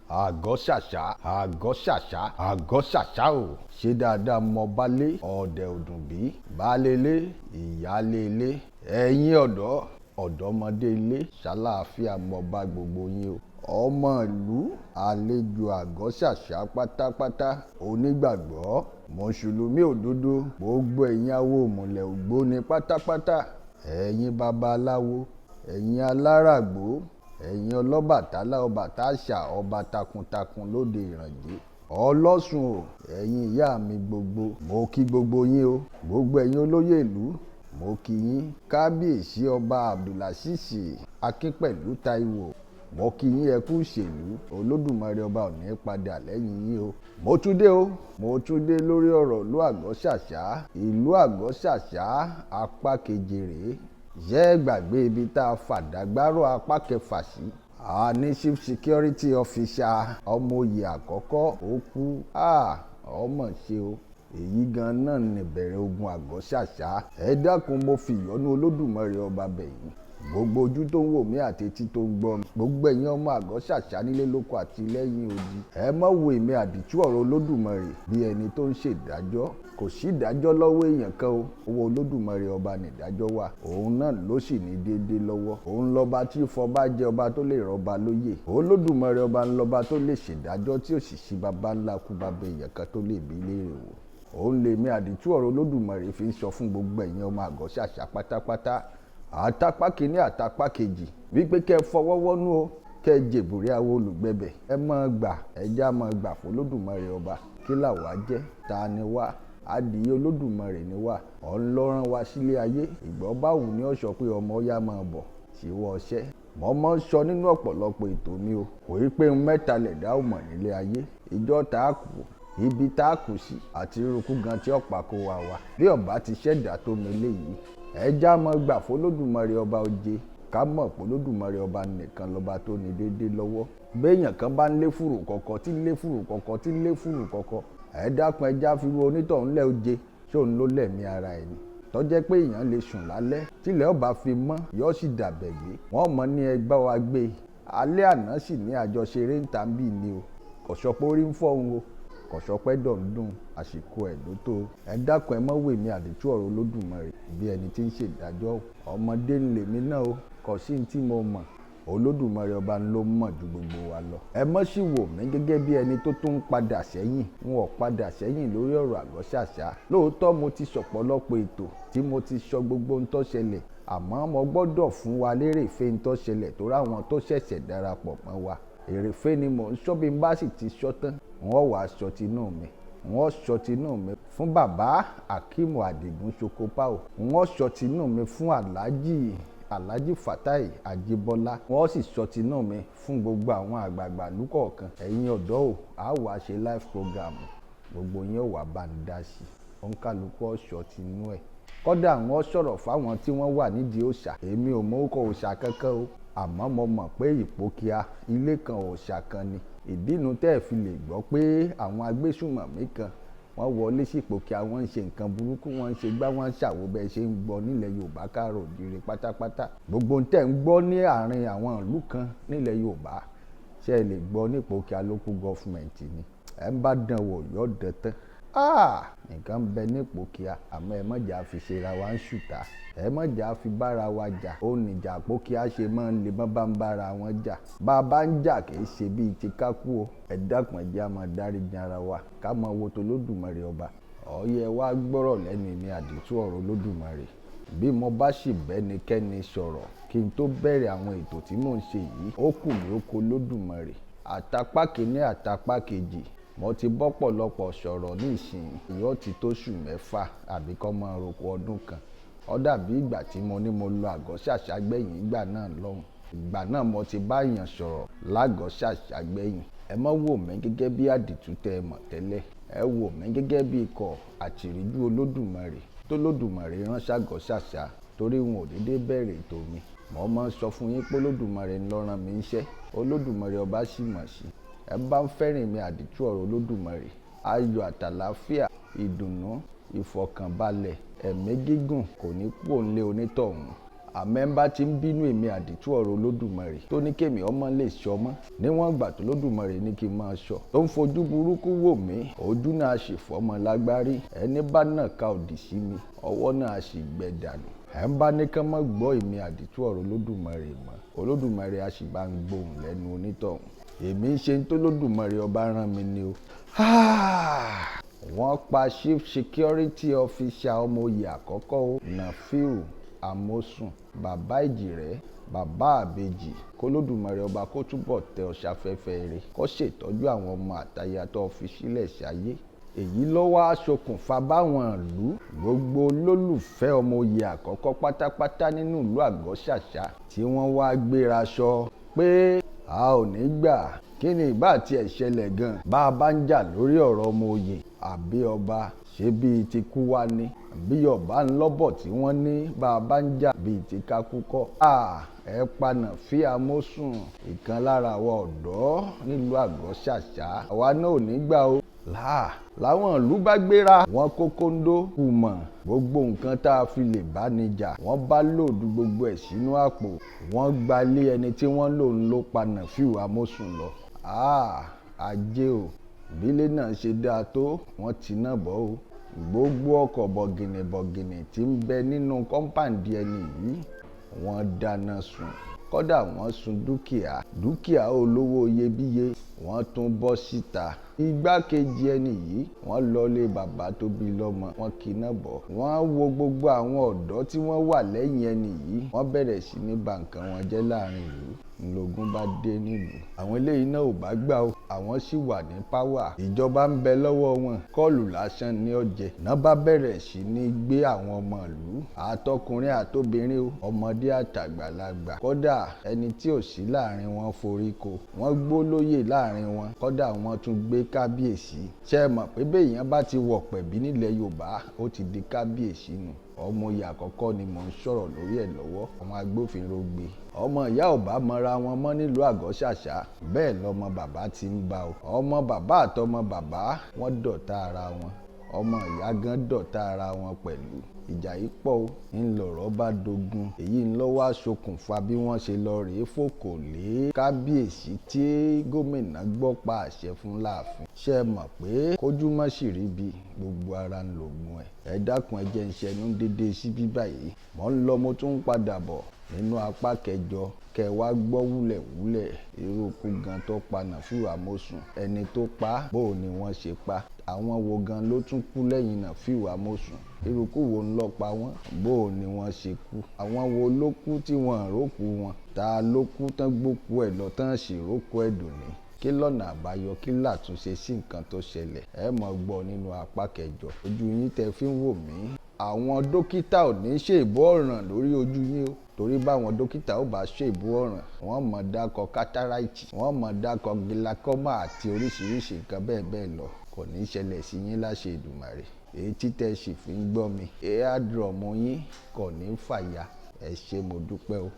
Àgọ́ Ṣàṣà, Àgọ́ Ṣàṣà, Àgọ́ Ṣàṣà o. Ṣé dáadáa mọ baálé ọ̀dẹ̀ òdùnbí, baálé ilé, ìyáálé ilé, ẹ̀yin ọ̀dọ́, ọ̀dọ́mọdé ilé, ṣàlàáfíà mọ bá gbogbo yín o. Ọmọ ìlú, àlejò Àgọ́ Ṣàṣà pátápátá, onígbàgbọ́, mùsùlùmí òdodo, gbogbo ẹ̀yin awo ìmùlẹ̀ ògbóni pátápátá, ẹ̀yin babaláwo, ẹ̀yin aláràgbó, ẹ̀yin ọlọ́bàtálá, ọbàtáṣà, ọba takuntakun lóde ìrànjẹ, ọlọ́sùn o, ẹ̀yin ìyá mi gbogbo, mo kí gbogbo yín o, gbogbo ẹ̀yin olóyè ìlú, mo kí yín. Kábíyèsí Ọba Abdulásíìsì Akínpẹ̀lú Táíwò, mo kí yín, ẹ kú ìṣèlú. Olódùmarè ọba ò ní padà lẹ́yìn yín o. Mo tún dé o, mo tún dé lórí ọ̀rọ̀ ìlú Àgọ́ Ṣàṣà. Ìlú Àgọ́ Ṣàṣà apá keje rèé. Ṣé gbàgbé ibi tá a fàdágbárò apá kẹfà sí? A ní chief security officer ọmọoyè àkọ́kọ́ ó kú. Ọmọ ṣe o. Èyí gan náà ní ìbẹ̀rẹ̀ ogun Àgọ́ Ṣàṣà. Ẹ dákun, mo fi ìyọ́nú Olódùmarè ọba bẹ̀ yín. Gbogbo ojú tó ń wò mí àti etí tó ń gbọ́ mi, gbogbo ẹ̀yin ọmọ Àgọ́ Ṣàṣà nílé lóko àti lẹ́yìn odi, ẹ má wo èmi àdìtú ọ̀rọ̀ Olódùmarè bí ẹni tó ń ṣèdájọ́. Kò sí ìdájọ́ lọ́wọ́ èèyàn kan o. Owó Olódùmarè ọba nìdájọ́ wà. Òun náà ló sì ní déédéé lọ́wọ́. Òun lọ́ba tí fọba jẹ, ọba tó lè rọba lóyè. Olódùmarè ọba ńlọba tó lè ṣèdájọ́ tí ò sì sí baba ńlá kú baba èèyàn kan tó lè bí léèrè wò. Òun lèmi àdìtú ọ̀rọ̀ Olódùmarè fi ń sọ fún gbogbo ẹ̀yin ọmọ Àgọ́ Ṣàṣà pátápátá, àtàpá kìíní àtàpá kejì, wípé kẹ́ ẹ fọwọ́ wọ́nú o, kẹ́ ẹ jèbùrẹ́ àwọn olùgbẹ̀bẹ̀. Ẹ mọ́ gbà, ẹ já mọ́ gbà fún Olódùmarè ọba. Kí làwa jẹ́? Ta ni wá? Adìyẹ Olódùmarè ni wá. Ọ̀n lọ́rán wa sílé ayé. Ìgbọ́ bá wù ní ọ̀ṣọ́ pé ọmọ ọ̀yá máa bọ̀ síwọ́ ọṣẹ́. Mo máa ń sọ nínú ọ̀pọ̀lọpọ̀ ètò mi o. Kò í pé mẹ́ta lẹ̀dá ò mọ̀ nílé ayé. Ìjọ tá a kù, ibi tá a kù sí, àti irúkú gan tí ọ̀pá kó wa wá. Bí ọba ti ṣẹ̀dá tó mi léyìí, ẹ já mọ́ gbà fún Olódùmarè ọba oje. Ká mọ̀ pé Olódùmarè ọba nìkan lọ́ba tó ní déédéé lọ́wọ́. Béèyàn kan bá ń lé fùrù kọ̀kọ̀, tí ń lé fùrù kọ̀kọ̀, tí ń lé fùrù kọ̀kọ̀, ẹ dákun, ẹ já fi ru onítọ̀hún lẹ́ oje. Ṣé òun ló lẹ̀mí ara ẹ̀ ni? Tó jẹ́ pé èèyàn lè sùn lálẹ́, tílẹ̀ ọba fi mọ́, yóò sì dàbẹ̀ gbé. Wọ́n mọ̀ ní ẹgbẹ́ wa gbé. Alẹ́ àná sì ní àjọṣeré ń ta bí ni o. Kò sọ pé orí ń fọ́ òun o, kò sọ pé dọ̀ndún, àsìkò ẹ̀ ló tó. Ẹ dákun, ẹ mọ́ wèmí àdìtú ọ̀rọ̀ Olódùmarè bí ẹni tí ń ṣèdájọ́. Ọmọdé ń lèmi náà o, kò sí ní tí mo mọ̀. Olódùmarè ọba ló mọ̀ ju gbogbo wa lọ. Ẹ mọ́ sì wò mí gẹ́gẹ́ bí ẹni tó tún ń padà sẹ́yìn. N ò padà sẹ́yìn lórí ọ̀rọ̀ Àgọ́ Ṣàṣà. Lóòótọ́ mo ti sọ̀pọ̀lọpọ̀ ètò tí mo ti sọ gbogbo ohun tó ṣẹlẹ̀, àmọ́ mo gbọ́dọ̀ fún wa lérèfé ohun tó ṣẹlẹ̀ tó ráwọn tó ṣẹ̀ṣẹ̀ darapọ̀ mọ́ wa. Èrèfé ni mò ń sọ. Bí n bá sì ti sọ tán, wọ́n wàá sọ tinú mi. Wọ́n sọ tinú mi fún bàbá Akeem Adigun Sokopao. Wọ́n sọ tinú mi fún Alhaji Fatai Ajibola. Wọ́n sì sọ tinú mi fún gbogbo àwọn àgbààgbà ìlú kọ̀ọ̀kan. Ẹ̀yin ọ̀dọ́ o, a wá ṣe live program. Gbogbo yín ó wá bá ń dá sí i. Òǹkàlùkù ó sọ tinú ẹ̀. Kódà wọ́n sọ̀rọ̀ fáwọn tí wọ́n wà nídìí òòṣà. Èmi ò mọ orúkọ òòṣà kankan o, àmọ́ mo mọ̀ pé Ìpókíà ilé kan òòṣà kan ni. Ìdínú tẹ́ ẹ fi lè gbọ́ pé àwọn agbésùmọ̀mí kan wọ́n wọlé sí Ìpókíà, wọ́n ń ṣe nǹkan burúkú, wọ́n ń ṣe gbá, wọ́n ń ṣàwo, bẹ́ẹ̀ ṣe ń gbọ́ nílẹ̀ Yorùbá káàró òjìrè pátápátá. Gbogbo ohun tẹ́ ń gbọ́ ní àárín àwọn ìlú kan nílẹ̀ Yorùbá, ṣé ẹ lè gbọ́ ní Ìpókíà local government ni? Ẹ ń bá dán wò yóò dán tán. Nǹkan bẹ ní Ìpókíà, àmọ́ ẹ má jà fi ṣe ra wa ń ṣùtà. Ẹ má jà fi bára wa jà. Ó ní ìjà Ìpókíà ṣe máa ń le mọ́ bá ń bára wọn jà. Bá a bá ń jà kì í ṣe bíi ti ká kú o. Ẹ dákun, ẹ jẹ́ á máa dáríji ara wa. Ká mọ wo tó Olódùmarè ọba. Ọ̀yẹ́ wá gbọ́rọ̀ lẹ́nu èmi àdìtú ọ̀rọ̀ Olódùmarè. Bí mo bá sì bẹ́nikẹ́ni sọ̀rọ̀ kí n tó bẹ̀rẹ̀ àwọn ètò tí mò ń ṣe yìí, ó kù mí ó kó Olódùmarè. Àtàpá kìíní àtàpá kejì, mo ti bọ́pọ̀lọpọ̀ sọ̀rọ̀ ní ìsìn, yóò ti tó oṣù 6 àbí kọ́ máa roko ọdún kan. Ó dàbí ìgbà tí mo ní mo lọ Àgọ́ Ṣàṣà gbẹ̀yìn ìgbà náà lọ́hùn. Ìgbà náà mo ti bá èèyàn sọ̀rọ̀ lágọ̀ọ́ Ṣàṣà gbẹ̀yìn. Ẹ má wò mí gẹ́gẹ́ bí àdìtú tẹ ẹ mọ̀ tẹ́lẹ̀. Ẹ wò mí gẹ́gẹ́ bí ikọ̀ àtìríjú Olódùmarè tó Olódùmarè rán ṣàgọ́ Ṣàṣà, torí wọn ò dédé bẹ̀rẹ̀ ètò mi. Mo máa ń sọ fún yín pé Olódùmarè ń lọ rán mi iṣẹ́. Olódùmarè ọba sì mọ̀ sí. Ẹ bá ń fẹ́ràn mi àdìtú ọ̀rọ̀ Olódùmarè, ayọ̀ àtàlàáfíà, ìdùnnú, ìfọ̀kànbalẹ̀, ẹ̀mí gígùn kò ní kú òǹlé onítọ̀hún. Àmẹ́ńbá ti ń bínú èmi àdìtú ọ̀rọ̀ Olódùmarè tó ní kémi ọmọ lè ṣọmọ́ níwọ̀n ìgbà tó Olódùmarè ní kí n máa ṣọ, tó ń fojú burúkú wò mí, ojú náà sì fọ́mọ lágbárí. Ẹni bá náà ka òdì sí mi, ọwọ́ náà sì gbẹ dànù. Ẹ̀ ń bá ní kán mọ́ gbọ́ èmi àdìtú ọ̀rọ̀ Olódùmarè mọ́, Olódùmarè á sì bá ń gbóhùn lẹ́nu onítọ̀hún. Èmi ń ṣe ń tó Olódùmarè ọba rán mi ni o. Wọ́n pa Chief Security Officer ọmọ oyè àkọ́kọ́ o, Nafiu Amosun, bàbá ìjìrẹ́, bàbá àbejì. Kólódùmarè ọba kó túbọ̀ tẹ ọ sáfẹ́fẹ́ rere, kó ṣètọ́jú àwọn ọmọ àtaya tó fi sílẹ̀ sáyé. Èyí ló wá ṣokùnfà báwọn ìlú gbogbo olólùfẹ́ ọmọ oyè àkọ́kọ́ pátápátá nínú ìlú Àgọ́-Ṣàṣà tí wọ́n wá gbéra sọ pé a ò ní gbà. Kí ni ìbá tiẹ̀ ṣẹlẹ̀ gan bá a bá ń jà lórí ọ̀rọ̀ ọmọ oyè àbí ọba? Ṣé bíi ti kú wá ni? Bí ọba ń lọ́bọ̀ tí wọ́n ní bá a bá ń jà bíi ti kákú kọ́. Ẹ pa Nafiu Amosun, ìkan lára àwa ọ̀dọ́ nílùú Àgọ́-Ṣàṣà, àwa náà ò ní gbà o. Láwọn ìlú bá gbéra, wọ́n kó kóńdó, kùmọ̀, gbogbo nǹkan tá a fi lè bá ní jà, wọ́n bá lòdù gbogbo ẹ̀ sínú àpò, wọ́n gbalé ẹni tí wọ́n lò ń ló pa Nafiu Amosun lọ. Ajé o, bílé náà ṣe dáa tó, wọ́n ti náà bọ́ o. Gbogbo ọkọ̀ bọ̀gìnìbọ̀gìnì tí ń bẹ nínú kọ́ńpáǹdì ẹni yìí, wọ́n dáná sun. Kódà wọ́n sun dúkìá, dúkìá olówó iyebíye, wọ́n tún bọ́ síta. Igbákejì ẹni yìí, wọ́n lọlé bàbá tó bí lọ́mọ, wọ́n kíná bọ̀. Wọ́n wo gbogbo àwọn ọ̀dọ́ tí wọ́n wà lẹ́yìn ẹni yìí, wọ́n bẹ̀rẹ̀ sí ní ba nǹkan wọn jẹ́ láàrin ìlú. Ńlọgún bá dé nílùú. Àwọn eléyìí náà ò bá gbà o, àwọn sì wà ní páwà. Ìjọba ń bẹ lọ́wọ́ wọn, kọ́ọ̀lù lásán ní ọ̀jẹ̀. Náà bá bẹ̀rẹ̀ sí ní gbé àwọn ọmọ ìlú, àtọkùnrin àtobìnrin o, ọmọdé àtàgbàlagbà. Kódà ẹni tí ò sí láàrin wọn forí ko. Wọ́n gbólóyè láàrin wọn, kódà wọ́n tún gbé kábíyèsí. Ṣé ẹ mọ̀ pé béèyàn bá ti wọ̀ pẹ̀bí nílẹ̀ Yorùbá, ó ti di kábíyèsí nù. Ọmọ oyè àkọ́kọ́ ni mò ń sọ̀rọ̀ lórí ẹ̀ lọ́wọ́. Àwọn agbófinró gbé. Ọmọ ìyá ò bá mọra wọn mọ́ nílùú Àgọ́-Ṣàṣà, bẹ́ẹ̀ lọmọ bàbá ti ń bá o. Ọmọ bàbá àtọmọ bàbá wọ́n dọ̀tá ara wọn. Ọmọ ìyá gan dọ̀tá ara wọn pẹ̀lú. Ìjà yìí pọ̀ o, ńlọrọ̀ bá dogun. Èyí ń lọ wá ṣokùnfà bí wọ́n ṣe lọ rèé fòkò lé kábíyèsí tí gómìnà gbọ́ pa àṣẹ fún láàfin. Ṣé ẹ mọ̀ pé kójú mọ́ sì rí bí gbogbo ara ń lògùn ẹ̀? Ẹ dákun, ẹ jẹ́ ń ṣẹnu dédé síbí báyìí. Mò ń lọ, mo tún ń padà bọ̀ nínú apá kẹjọ. Kẹ wá gbọ́ wúlẹ̀wúlẹ̀ irú ikú gan tó pa Nafiu Amosun, ẹni tó pa, bó ni wọ́n ṣe pa, àwọn wo gan ló tún kú lẹ́yìn Nafiu Amosun, irú ikú wo ń lọ pa wọ́n, bó ni wọ́n ṣe kú, àwọn wo ló kú tí wọ́n rókú wọn, ta ló kú tán gbókú ẹ̀ lọ tán sì rókú ẹ̀ dòní, kí lọ́nà àbáyọ, kí làtúnṣe sí nǹkan tó ṣẹlẹ̀. Ẹ mọ̀ gbọ́ nínú apá kẹjọ. Ojú yín tẹ fi ń wò mí, àwọn dókítà ò ní ṣèbó ọ̀ràn lórí ojú yín o, torí báwọn dókítà ó bá ṣèbó ọ̀ràn, wọ́n mọ̀ dákọ̀ kátàráìtì, wọ́n mọ̀ dákọ̀ gílákọ́mà àti oríṣiríṣi nǹkan bẹ́ẹ̀ bẹ́ẹ̀ lọ. Kò ní ṣẹlẹ̀ sí yín láṣẹ Èdùmàrè. Èyí tí tẹ sì fi ń gbọ́ mi, eardrum yín kò ní fàya. Ẹ ṣé, mo dúpẹ́ o.